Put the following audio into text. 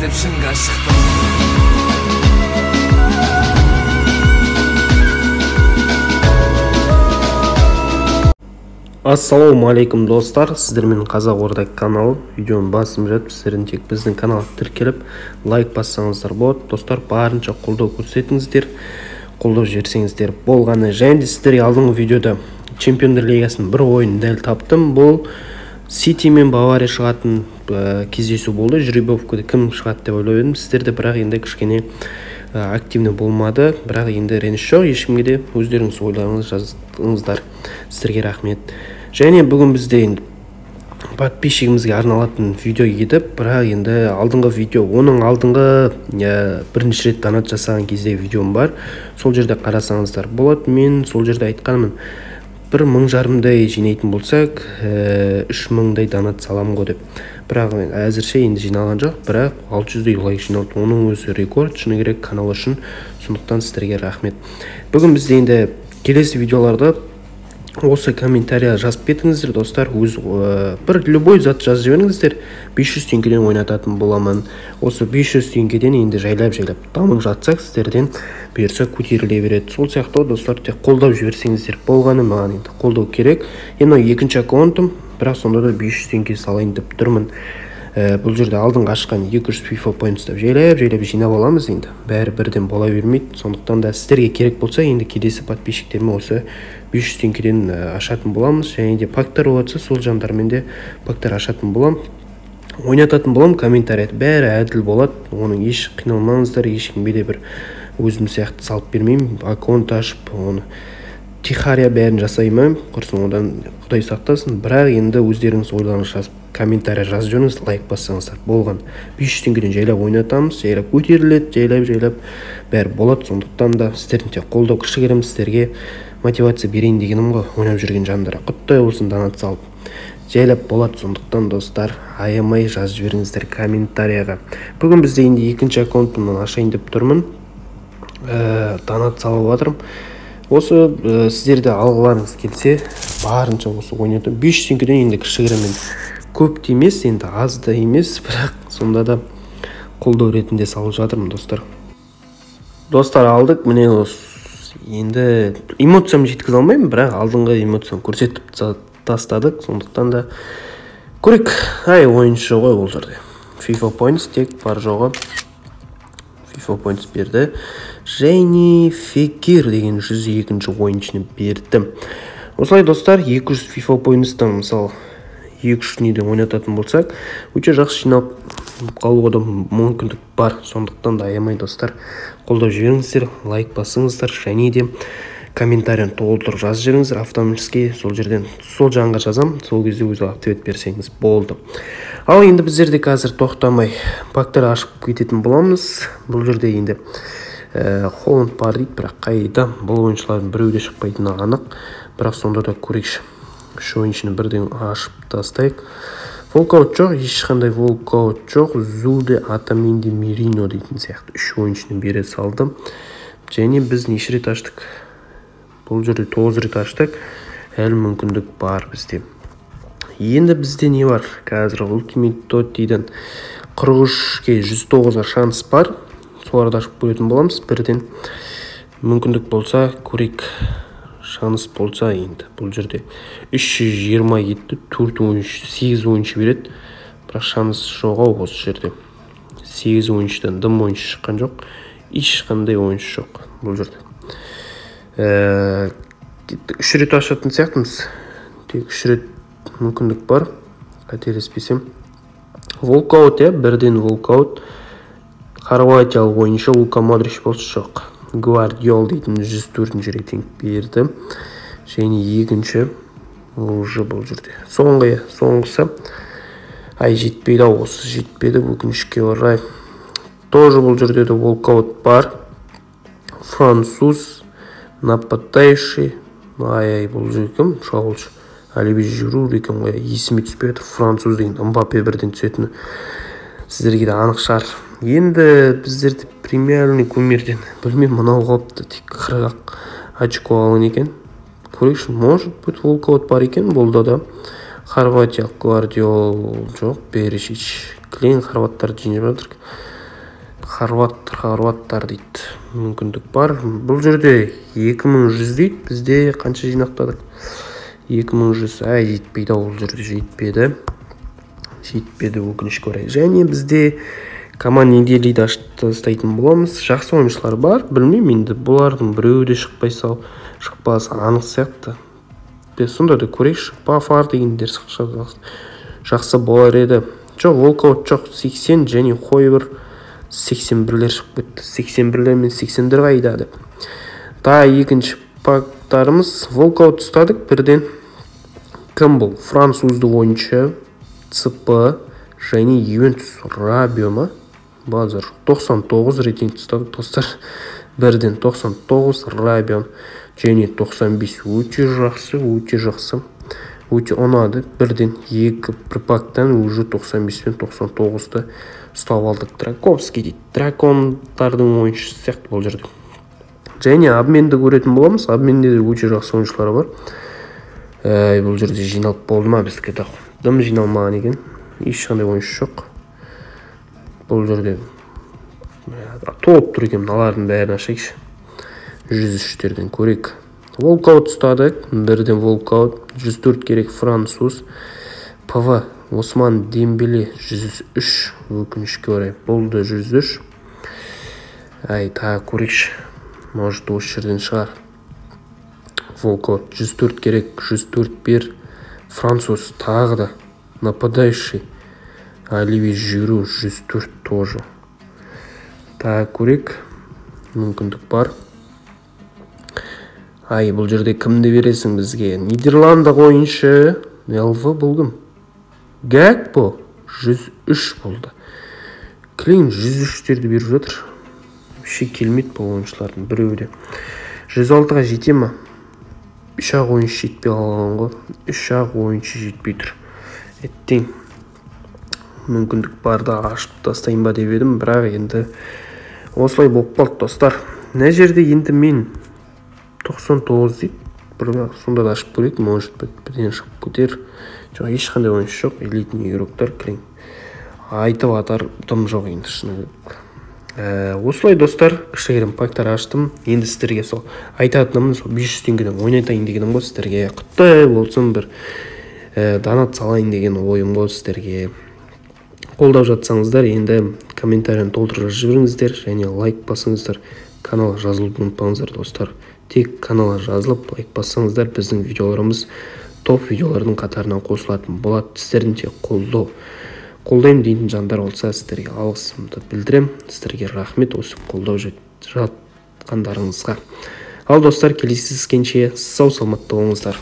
Іздеп шыңға шықтым. Ассалаумағалейкум, достар! Сіздермен Қазақ Орда каналы. Видеоны басым жатып, сіздердің тек біздің каналға тіркеліп, лайк бассаңыздар болады. Достар, барынша қолдау көрсетіңіздер, қолдау жіберсеңіздер болғаны. Және де сіздерге алдыңғы видеода Чемпиондар лигасының бір ойынын дәл таптым. Бұл Сити мен Бавария шығатын кездесу болды. Жеребьевкада кім шығады деп ойлап едім сіздерде, бірақ енді кішкене активный болмады. Бірақ енді реніш жоқ ешкімге де, өздеріңіз ойларыңыз жаздыңыздар. Сіздерге рахмет. Және бүгін бізде енді подписчигімізге арналатын видео еді, бірақ енді алдыңғы видео, оның алдыңғы бірінші рет донат жасаған кезде видеом бар, сол жерде қарасаңыздар болады. Мен сол жерде айтқанмын, 1500-дай жинайтын болсақ, 3000-дай донат саламын ғой деп. Бірақ әзірше енді жиналған жоқ, бірақ 600-дей лайк жиналды. Оның өзі рекорд, шыны керек, канал үшін. Сондықтан сіздерге рахмет. Бүгін бізде енді келесі видеоларда осы комментария жазып кетіңіздер, достар. Өз бір любой зат жазып жіберіңіздер, 500 теңгеден ойнататын боламын. Осы 500 теңгеден енді жайлап-жайлап дамып жатсақ, сіздерден бұйырса көтеріле береді. Сол сияқты, достар, тек қолдап жіберсеңіздер болғаны, маған енді қолдау керек. Енді екінші аккаунтым, бірақ сонда да 500 теңге салайын деп тұрмын. Бұл жерде алдыңғы ашқан 200 FIFA points деп жайлап-жайлап жинап аламыз енді. Бәрі бірден бола бермейді. Сондықтан да сіздерге керек болса, енді келесі подписчиктеріме осы 500 теңгеден ашатын боламыз. Және де пактар болса, сол жандармен де пактар ашатын боламын, ойнататын боламын. Комментарий бәрі әділ болады, оның еш қиналмаңыздар, ешкімге де бір өзім сияқты салып бермеймін. Аккаунт ашып, оны тихаря бәрін жасаймын, құрсын, одан Құдай сақтасын. Бірақ енді өздеріңіз ойларыңыз жазып, комментарий жазып жіберіңіз, лайк бассаңыздар болған. 500 теңгеден жайлап ойнатамыз, жайлап көтеріледі, жайлап-жайлап бәрі болады. Сондықтан да сіздердің тек қолдау кішігірім, сіздерге мотивация берейін дегенім ғой, ойнап жүрген жандарға құттай болсын донат салып, жайлап болады. Сондықтан, достар, аямай жазып жіберіңіздер комментарияға. Бүгін бізде енді екінші аккаунтымнан ашайын деп тұрмын. Донат салып жатырмын. Осы сіздерді алғыларыңыз келсе, барынша осы ойнатып 500 теңгеден енді кішігірім, көп те емес, енді аз да емес, бірақ сонда да қолдау ретінде салып жатырмын, достар. Достар, алдық, міне осы енді эмоциямды жеткізе алмаймын, бірақ алдыңғы эмоцияны көрсетіп тастадық. Сондықтан да көрейік. Ай, ойыншы ғой бұл жерде. FIFA points тек бар жоғы FIFA points берді. Және Фекир деген 102-ші ойыншыны берді. Осылай, достар, 200 FIFA points-тан мысалы 2-3 неден ойнататын болсақ, өте жақсы жиналып қалуға да мүмкіндік бар. Сондықтан да аямай, достар, қолдап жіберіңіздер, лайк басыңыздар және де комментарияны толтырып жазып жіберіңіздер автоматически, сол жерден сол жанға жазам, сол кезде өзі ответ берсеңіз болды. Ал енді біздерде қазір тоқтамай пактар ашып кететін боламыз. Бұл жерде енді Холланд бар дейді, бірақ қайда, бұл ойыншылардың біреуі де шықпайтыны анық. Бірақ сонда да көрейікші. Үш ойыншыны бірден ашып тастайық. Волкаут жоқ, ешқандай волкаут жоқ. Зуде, Атаменди, Мерино дейтін сияқты үш ойыншыны бере салдым. Және біз неше рет аштық? Бұл жерде 9 рет аштық. Әлі мүмкіндік бар бізде. Енді бізде не бар? Қазір Ultimate Totti-ден 43-ке 109-ға шанс бар. Соларды ашып көретін боламыз. Бірден мүмкіндік болса көрейік. Шанс болса енді бұл жерде 320 кетті, 4 ойыншы, 8 ойыншы береді. Бірақ шанс жоқ ау осы жерде. 8 ойыншыдан дым ойыншы шыққан жоқ. Ешқандай ойыншы жоқ бұл жерде. 3 рет ашатын сияқтымыз. Тек 3 рет мүмкіндік бар, қателеспесем. Волкаут, бірден волкаут. Хорватиялық ойыншы Лука Модрич болса жоқ. Гвардиол дейтін 104-ші рейтинг берді. Және екінші уже бұл жерде. Соңғы, соңғысы. Ай, жетпейді ау, осы жетпеді, өкінішке орай. Тоже бұл жерде де волкаут бар. Француз нападающий. Ай, ай, бұл жерде кім? Шабуылшы. Оливье Жиру екен ғой, есіме түспей отыр. Француз деген Мбаппе бірден түсетіні сіздерге де анық шығар. Енді біздерде премиальный кумирден білмеймін, мынау қалыпты, тек 40 очко алған екен. Көрейікші, может быть, волкаут бар екен бұл да. Хорватиялық Гвардиол жоқ, Беришич. Клейн хорваттарды жеңіп жатыр. Хорваттар дейді. Мүмкіндік бар. Бұл жерде 2100 дейді. Бізде қанша жинақтадық? 2100. Әй, жетпейді, ол жерде жетпеді. Жетпеді, өкінішке орай. Және бізде команда неделиді ашып тастайтын боламыз. Жақсы ойыншылар бар. Білмеймін енді, бұлардың біреуі де шықпаса анық сияқты. Біз сонда да көрейікші. Пафар дегендер жақсы болар еді. Жоқ, волкаут жоқ. 80 және Хойбер 81-лер шығып кетті. 81-лер мен 80-дер қайда деп. Та екінші пактарымыз. Волкаут ұстадық бірден. Кім бұл? Француздық ойыншы. ЦП және Ювентус Рабио ма? Базар. 99 рейтинг ұстадық, достар. Бірден 99 Рабио және 95. Өте жақсы, өте жақсы. Өте ұнады. Бірден екі бір пактан уже 95 пен 99-ды ұстап алдық. Драковский дейді. Дракондардың ойыншысы сияқты бұл жерде. Және обменді көретін боламыз. Обменде де өте жақсы ойыншылар бар. Бұл жерде жиналып болды ма біздікі? Дым жиналмаған екен. Ешқандай ойыншы жоқ. Бұл жерде толып тұр екен. Мыналардың бәрін ашайықшы. 103-терден көрейік. Волкаут ұстадық. Бірден волкаут. 104 керек француз. ПВ Осман Дембеле 103. Өкінішке орай. Бұл да 103. Ай, тағы көрейікші. Может, осы жерден шығар. Волкаут 104 керек. 104 бер. Француз тағы да. Нападающий. Оливье Жиру 104 тоже. Тағы көрейік. Мүмкіндік бар. Ай, бұл жерде кімді бересің бізге? Нидерландық ойыншы. ЛВ бұл кім? Гакпо 103 болды. Клин 103-терді беріп жатыр. Вообще келмейді бұл ойыншылардың біреуі де. 106-ға жете ма? 3-ақ ойыншы жетпей қалған ғой. 3-ақ ойыншы жетпей тұр. Әттең. Мүмкіндік барды ашып тастайын ба деп едім, бірақ енді осылай болып қалды, достар. Мына жерде енді мен 99 дейді. Бірақ сонда да ашып көрейік, может быть, бірден шығып кетер. Жоқ, ешқандай ойыншы жоқ. Элитный игроктар кілең. Айтып атар дым жоқ енді, шыны керек. Осылай, достар, кішігірім пактар аштым. Енді сіздерге сол айтатыным, сол 500 теңгеден ойнатайын дегенім ғой сіздерге. Құтты болсын, бір донат салайын деген ойым ғой сіздерге. Қолдап жатсаңыздар, енді комментарияны толтырып жазып жіберіңіздер және лайк басыңыздар. Каналға жазылуды ұмытпаңыздар, достар. Тек каналға жазылып, лайк бассаңыздар, біздің видеоларымыз топ видеолардың қатарына қосылатын болады. Сіздердің тек қолдаймын дейтін жандар болса, сіздерге алғысымды білдірем. Сіздерге рахмет осы қолдау жатқандарыңызға. Ал достар, келесі кездескенше сау саламатта болыңыздар.